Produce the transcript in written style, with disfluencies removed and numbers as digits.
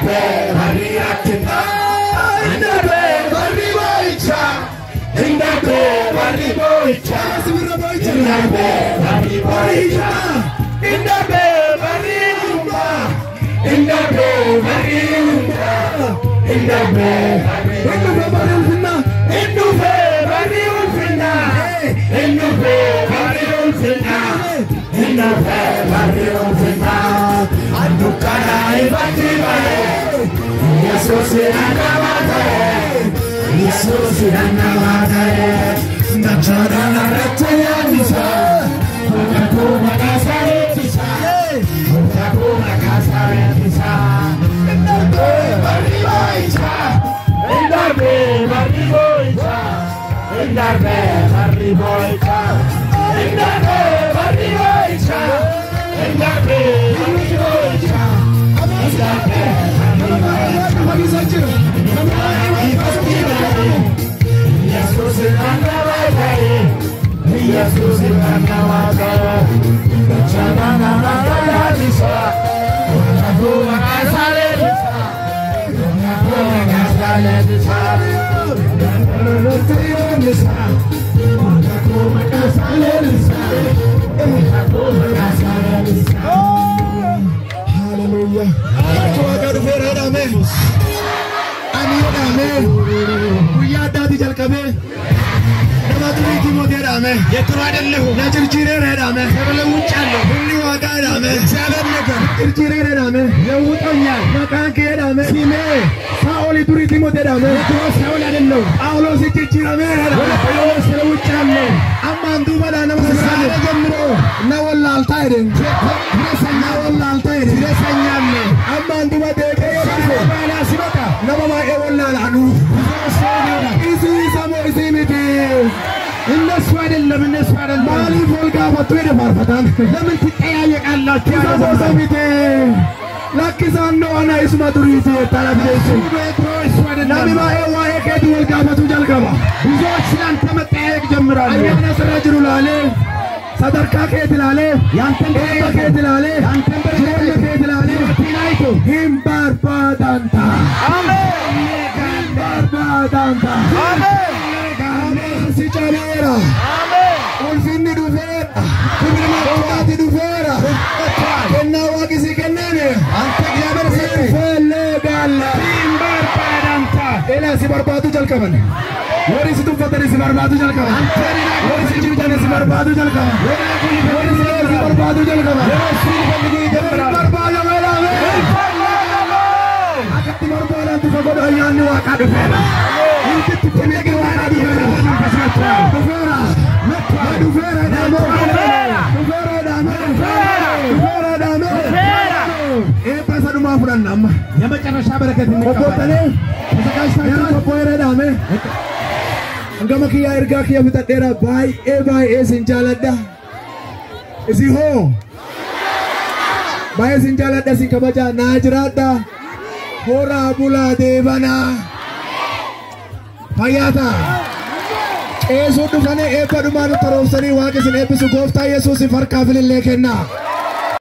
Indarbe barri rakkinaa, indarbe barri boo'ichaa, indarbe barri boo'ichaa, indarbe barri boo'ichaa, indarbe barri hiyyummaa, indarbe barri hiyyummaa, indarbe barri ulfinnaa, indarbe barri ulfinnaa, indarbe barri ulfinnaa, indarbe barri ulfinnaa. Dukkana ifatti ba'e, Yesuus nama ta'e, Yesuus nama ta'e. Dachaadhaan irratti yaadisa, Gooftaa maqaa isaa eebbisa, Gooftaa maqaa isaa eebbisa. Indarbe barri boo'ichaa, indarbe barri boo'ichaa, indarbe barri boo'ichaa, indarbe barri boo'ichaa, indarbe barri boo'ichaa, indarbe barri boo'ichaa. Yesuus nama ta'e, Yesuus nama ta'e. Dachaadhaan irratti yaadisa, Gooftaa maqaa isaa eebbisa, Gooftaa maqaa isaa eebbisa. Gooftaa maqaa isaa eebbisa, Gooftaa maqaa isaa eebbisa. Haleluuyaa. Harka Waaqaa dhufeera jedhame. Ani jedhame. Guyyaa addaatii jalqabee nama duriitii mootii jedhame. የድሮ አይደለሁም። Na jirjiireera jedhame. ተለውጫለሁ። Humni Waaqaa jedhame. እግዚአብሔር ነገር Jirjiireera jedhame. ለውጦኛል። Maqaan kee jedhame. ስሜ Saa'olii duriitii mootii jedhame. የድሮ ሳውል አይደለሁም። Phaawulos jijjiirameera ወደ jedhame. ጳውሎስ ተለውጫለሁ። Ammaan duubadhaa nama ከዛሬ sirraa ጀምሮ na wallaaltaa jedheen. Na wallaaltaa jedheen. ትረሳኛለህ። Ammaan duuba deebi'ee yoo ከዛሬ dhufe በኋላ ሲመጣ nama baay'ee wallaalaanu. ብዙ ሰው ይሆናል። Isii isa moo isii miti? እነሱ አይደለም፣ እነሱ አይደለም። Maaliif wal gaafattu jedhe faarfataan. ለምን ትጠያየቃላችሁ? Isa moo isa miti? Lakkisaan ana isuma duriiti jettana fideessu. የድሮ እሱ አይደለም። Namni baay'ee waa'ee keetii wal gaafachuu jalqaba. ብዙዎች ስላንተ መጠያየቅ ጀምራሉ። Ayyaana sirra jiru laalee, sadarkaa keeti laalee, ያንተን eebba keeti laalee, ያንተን jireenya keeti laalee ሕይወቴን አይቶ hin barbaadan ta'a. Hin barbaadan ta'a. Ameersi cabeera. Ulfinni dhufeera. Humnaati dhufeera. Kennaa Waaqni sii kenneeni. አንተ እግዚአብሔር ሰጠህ። Fellee gaalla. hin barbaadan ta'a. Elaa si barbaaduu jalqaban. Warri si tuffatanii si barbaaduu jalqaban. Warri si jibban si barbaaduu jalqaban. Warri si si barbaaduu jalqaban. ሊፈልጉ ይጀምራሉ። Barbaadama jedhame. Akkatti barbaadan tufa godhu ayyaanni Waaqaa dhufeera. እንድትፈለግ Waaqaa dhufeera. Dhufeera. Dhufeera jedhame. Dhufeera jedhame. Dhufeera jedhame. Eebba isa dhumaa fudhanna amma. የመጨረሻ በረከት እንቀበል። Qophootanii ተዘጋጅታችኋል? qopho'eera jedhame. Gama kiyyaa ergaa kiyya fixadheera baay'ee baay'ee sin jaaladha. Isin hoo baay'ee sin jaaladha, sin kabaja, naa jiraadha. Horaa bulaa deebanaa. Fayyaa ta'a. Qeessuun dhufanii eebba dhumaa nutti roobsanii Waaqa isin eebbisu. Gooftaa Yesuusiif harkaa filillee kennaa.